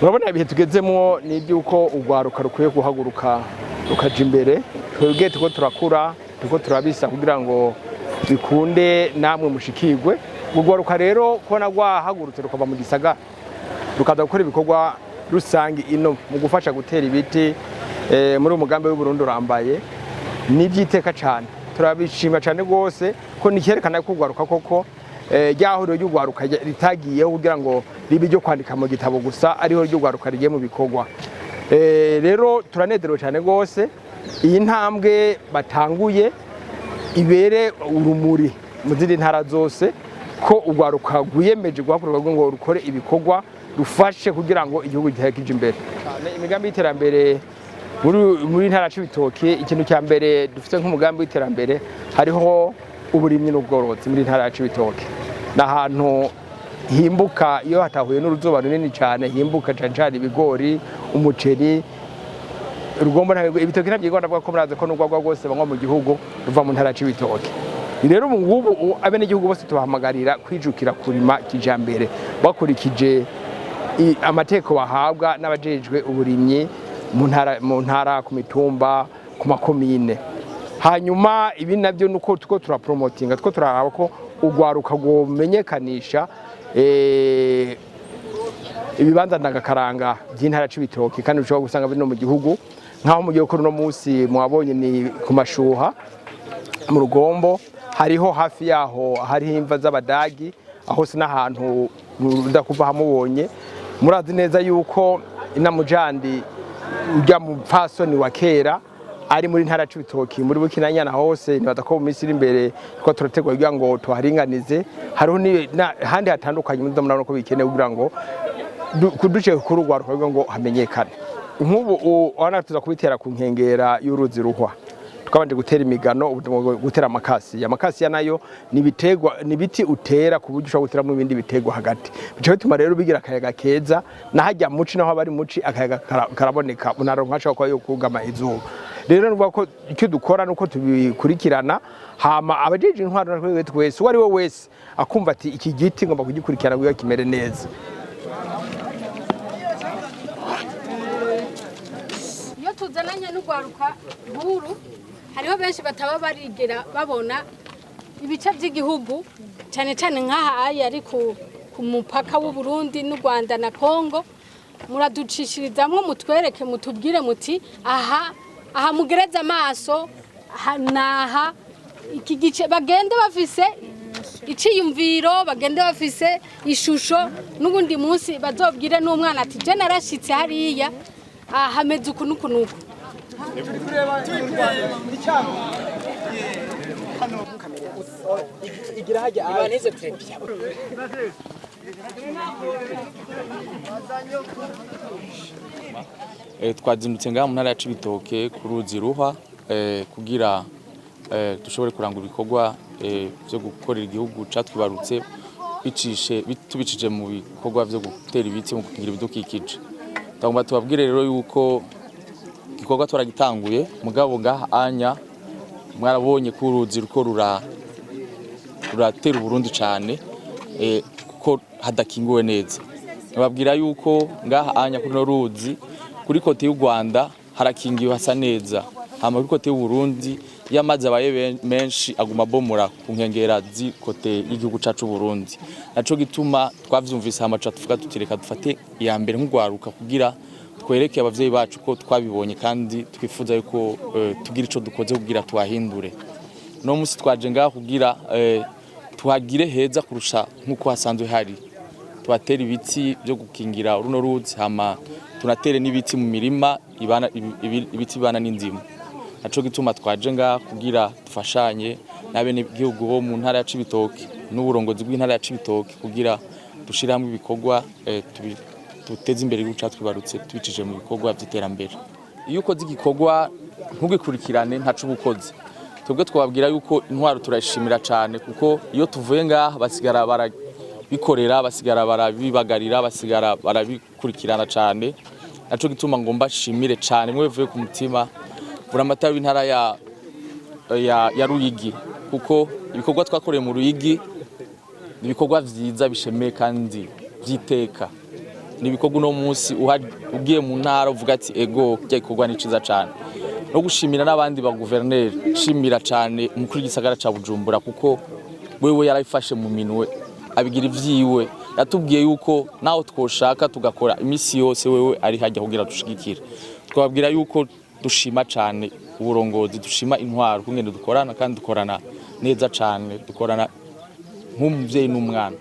Murabona ibihe tugezemwo ni iby'uko urwaruka rukwiye guhaguruka rukaja imbere. Twebwe turiko turakura, turiko turabisa kugira ngo bikunde namwe mushikirwe. Urwaruka rero kubona rwahagurutse rukava mu gisagara rukaza gukora ibikorwa rusange ino mu gufasha gutera ibiti muri uyu mugambi w'Uburundi urambaye, ni iby'iteka cyane, turabishima cyane rwose ko ni icyerekana ko urwaruka koko rya huriro ry'urwaruka ritagiyeho kugira ngo ribe iryo kwandika mu gitabo gusa, ariho ry'urwaruka rigiye mu bikorwa. Rero turanezerewe cyane rwose. Iyi ntambwe batanguye ibere urumuri mu zindi ntara zose ko urwaruka rwiyemeje guhaguruka ngo rukore ibikorwa rufashe kugira ngo igihugu gitere kije imbere. Imigambi y'iterambere muri ntara Cibitoke, ikintu cya mbere dufite nk'umugambi w'iterambere hariho uburimyi n'ubworozi. Muri ntara ya Cibitoke ni ahantu himbuka iyo hatahuye n'uruzuba runini cyane, himbuka cyane cyane ibigori, umuceri, rugombo. Ibitoki ntabyo ndavuga ko murazi ko n'urwagwa rwose banywa mu gihugu ruva mu ntara ya Cibitoke. Rero ubu ngubu abenegihugu bose tubahamagarira kwijukira kurima kijambere bakurikije amategeko bahabwa n'abajejwe uburimyi mu ntara, ku mitumba, ku makomine. Hanyuma ibi nabyo nuko tuko turapromotinga, tuko turaraba ko urwaruka rwomenyekanisha ibibanza ndangakaranga by'intara Cibitoke, kandi ushobora gusanga biri no mu gihugu, nk'aho mugiye gukora uno munsi mwabonye ni ku Mashuha mu Rugombo, hariho hafi yaho hariho imva z'Abadagi, aho si n'ahantu udakuva hamubonye. Murazi neza yuko inamujandi ujya mu pfasoni wa kera ari muri ntara Cibitoki, muri Bukinanyana hose. Nibaza ko mu minsi iri imbere two turategura kugira ngo tuharinganize. Hariho handi hatandukanye muza murabona ko bikenewe kugira ngo kuduce kuri urwaruka kugira ngo hamenyekane. Nk'ubu urabona tuza kubitera ku nkengera y'uruzi Ruhwa, twabanje gutera imigano, ubu tugomba gutera amakasiya. Amakasiya nayo ni ibiterwa, ni ibiti utera ku buryo ushobora guteramo ibindi biterwa hagati, bica bituma rero bigira akayaga keza. Nahajya muci naho aba ari muci akayaga karaboneka, unaronka ashobora kuba yo kugama izuba. Rero nuvuga ko icyo dukora nuko tubikurikirana, hama abajeje intwaro natwe twese, uwo ari we wese akumva ati iki giti ngomba kugikurikirana kugira kimere neza. Iyo tuzananye n'urwaruka nkuru, hariho benshi bataba barigera babona ibice by'igihugu, cyane cyane nk'aha aya ari ku mupaka w'u Burundi n'u Rwanda na Kongo. Muraducishirizamwo, mutwereke, mutubwire muti aha aha mugereze amaso aha naha iki gice, bagende bafise iciyumviro, bagende bafise ishusho, n'ubundi munsi bazobwire n'umwana ati je narashitse hariya, aha hameze uku n'uku n'uku. Twazindutse ngaha mu ntara ya Cibitoke ku ruzi Ruhwa kugira dushobore kurangura ibikorwa vyo gukorera igihugu catwibarutse tubicishije mu bikorwa vyo gutera ibiti mu gukingira ibidukikije. Tugomba tubabwire rero yuko igikorwa twaragitanguye, mugabo ngaha anya mwarabonye ko uruzi ruko ruratera Uburundi cane kuko hadakinguwe neza. Nababwira yuko ngaha anya kuri no ruzi kuri côté y'u Rwanda harakingiwe hasa neza, hama kuri côté y'u Burundi iyo amazi abaye menshi aguma abomora ku nkengera z'i côté y'igihugu cacu Burundi. Naco gituma twavyumvise, hama tuca tuvuga tuti reka dufate iya mbere nk'urwaruka kugira twereke abavyeyi bacu ko twabibonye kandi twifuza yuko tugira ico dukoze kugira tuhahindure. No musi twaje ngaha kugira tuhagire heza kurusha nk'uko hasanzwe hari, tuhatera ibiti byo gukingira runo ruzi, hama tunatere n'ibiti mu mirima ibana, ibiti bibana n'indimu. Naco gituma twaje ngaha kugira dufashanye n'abenegihugu bo mu ntara ya Cibitoke n'uburongozi bw'intara ya Cibitoke kugira dushire hamwe ibikorwa duteze imbere igihugu catwibarutse tubicishije mu bikorwa vy'iterambere. Iyo ukoze igikorwa ntugikurikirane ntaco uba ukoze. Twebwe twababwira yuko intwaro turayishimira cane, kuko iyo tuvuye ngaha basigara barabikorera, basigara barabibagarira, basigara barabikurikirana cane. Naco gituma ngomba nshimire cane mwe bivuye ku mutima Buramatari w'intara ya Ruyigi, kuko ibikorwa twakoreye mu Ruyigi Ibikorwa vyiza bishemeye kandi vy'iteka, ni ibikorwa uno munsi ugiye mu ntara uvuga ati: "Ego, kirya gikorwa ni ciza cane." No gushimira n'abandi ba guverineri, shimira cane umukuru w'igisagara ca Bujumbura, kuko wewe yarabifashe mu minwe abigira ivyiwe. Yatubwiye yuko naho twoshaka tugakora imisi yose, wewe ari hajya kugira dushigikire. Twababwira yuko dushima cane uburongozi, dushima intwaro kungene dukorana, kandi dukorana neza cane, dukorana nk'umuvyeyi n'umwana.